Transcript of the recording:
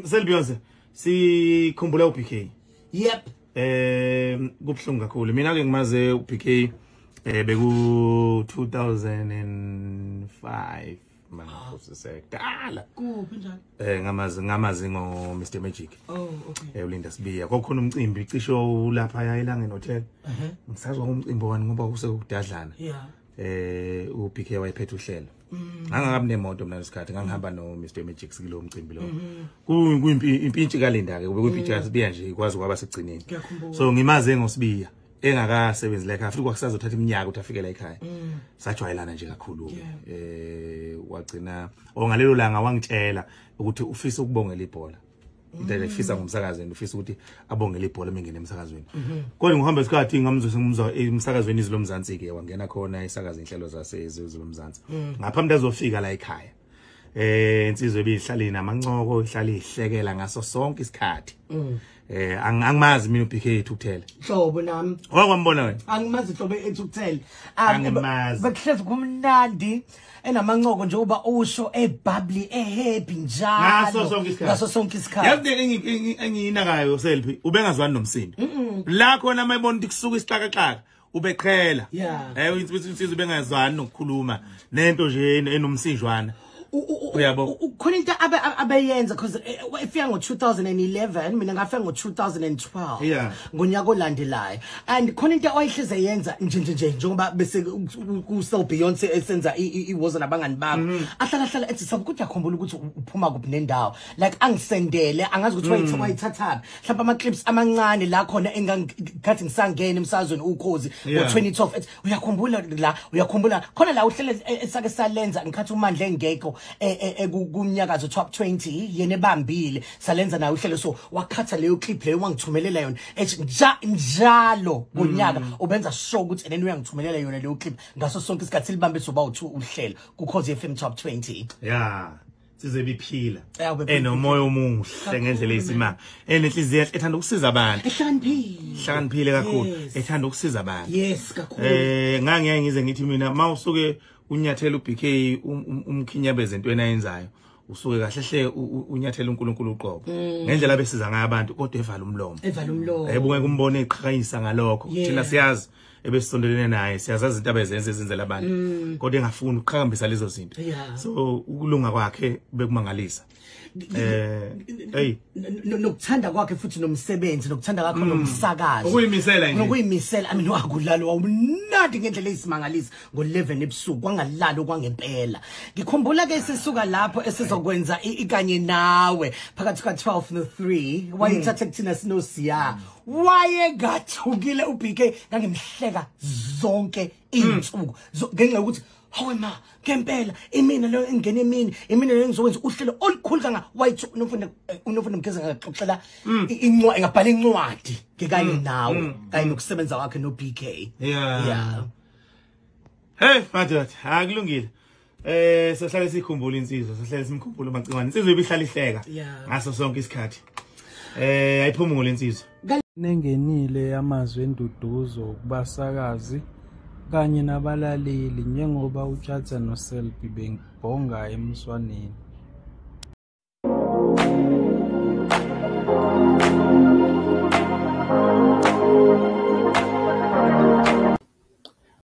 Selbeyonce sikhumbula uBK. Yep. Kubhlungu kakhulu. Mina ke ngimaze uBK beku 2005 mangaphosise kudala. Kuphi njalo? Ngamazi ngo Mr Magic. Oh, okay. uLinda Sibiya. Kwakukhona umcimbi cisho lapha eLangeni Hotel. Ngisazwa umcimbi wani ngoba kusekudadlana. uBK wayephethe uhlelo. Ngangakabi nemoto mina lesikhathi, ngangihamba no Mr Magic kulo mcimbi lo. Kuyimpi impintshi kaLinda ke, kube kuyimpintshi kaSibiya nje, ikwazi kwaba sekugcineni. Ngiyakhumbula. So ngimaze ngoSibiya engakasebenzi la ekhaya, futhi kwakusazothatha iminyaka ukuthi afike la ekhaya. Sajwayelana nje kakhulu. Wagcina ngalelo langa wangitshela ukuthi ufisa ukubongela ibhola. Into efisa ngomsakazweni, ufisa ukuthi abongele ibhola mengene emsakazweni. Kodwa ngokuhamba isikhathi ngamzwe sengimzwa emsakazweni Izwi Lomzansi ke, wangena khona isakaza inhlelo zase Lomzansi. Ngaphambi azofika la ekhaya. Insizwe ebihlala namancoko, ihlala ihlekela ngaso sonke isikhathi. Angimazi mina uBK ethukuthele. Hlobo nami. Wakwambona wena? Angimazi hlobo ethukuthele. Angimazi. Bekuhlezi kumnandi, enamancoko njengoba usho, ebubbly, ehappy njalo. Ngaso sonke isikhathi. Ngaso sonke isikhathi. Yazi engiyinakayo Selfie, ubengazwani nomsindo. La khona mayibona ukuthi kusuka isixakaxaka ubeqhela. Insizwe ubengazwani nokukhuluma nento nje enomsinjwana. Uyabo. Khona into abeyenza because ifika ngo-2011, mina ngafika ngo-2012, ngonyaka olandelayo, and khona into awayihleze yenza nje nje nje njengoba bese ku Beyonce esenza iwoza nabangani bakho, ahlala hlala ethi sabukuthi uyakhumbula ukuthi uphuma kuphi nendawo, like angisendele, angazi ukuthi wayithathaphi, mhlawumbe ama clips amancane la khona engangikhathi ngisangena emsakazweni Ukhozi ngo-2012, ethi uyakhumbula la, uyakhumbula khona la uhlele esake salenza ngikhathi uMandla engekho kumnyakazo top 20, yena ebambile, salenza naye uhlelo, so wakhatha leyo clip leyo wangithumelela yona, ethi njalo ngonyaka ubenza sure ukuthi and then uyangithumelela yona leyo clip ngaso sonke isikhathi silibambe soba u2 uhlelo kuKhozi FM top 20. Yeah. Size biphila. Yeah, ubephila. Enomoya omuhle ngendlela eyisimanga. Enenhliziyo enhle, ethanda ukusiza abantu. Ehlakaniphile. Hlakaniphile kakhulu, ethanda ukusiza abantu. Yes, kakhulu. Ngangiye ngize ngithi mina mawusuke unyathela uBK, umkhinyabeze entweni ayenzayo, usuke kahle hle unyathela uNkulunkulu uqobo. Ngendlela abesiza ngayo abantu kodwa evala umlomo. Evala umlomo. Yebo, umbone eqhakanyisa ngalokho. Thina siyazi ebesisondelene naye, siyazazi izinto abezenza ezenzela abantu. Kodwa engafuni ukuqhakambisa lezo zinto. So ukulunga kwakhe bekumangalisa. Hey, nokuthanda kwakhe futhi nomsebenzi, nokuthanda kwakhe nomsakazo. Ukuyimisela nje. Nokuyimisela. I mean, wakulala wawumnandi ngendlela eyisimangaliso ngo11 ebusuku, kwangalala kwangempela. Ngikhumbula ke sisuka lapho esizokwenza ikanye nawe phakathi ka 12 no 3, wayithatha kuthina sinosiya, wayengathukile uBK, ngangimhleka zonke izinsuku ngenxa yokuthi hawe ma, ngempela imina lo engene emini, imina lo engizokwenza uhlelo olukhulu kanga. Wayithi uNomfundo Mkhize ngaxoxela incwadi, ngabhala incwadi ngekanye nawe kanye nokusebenza kwakhe no BK. Hey madoda, akulungile. Sohlale sikhumbula insizwa, sohlale simkhumbula uMacingwane. Insizwa ibihlala ihleka ngaso sonke isikhathi. Ayiphumule insizwa. Nengenile amazwi enduduzo kubasakazi kanye nabalaleli njengoba uTshatha noSelby bebhonga emswaneni.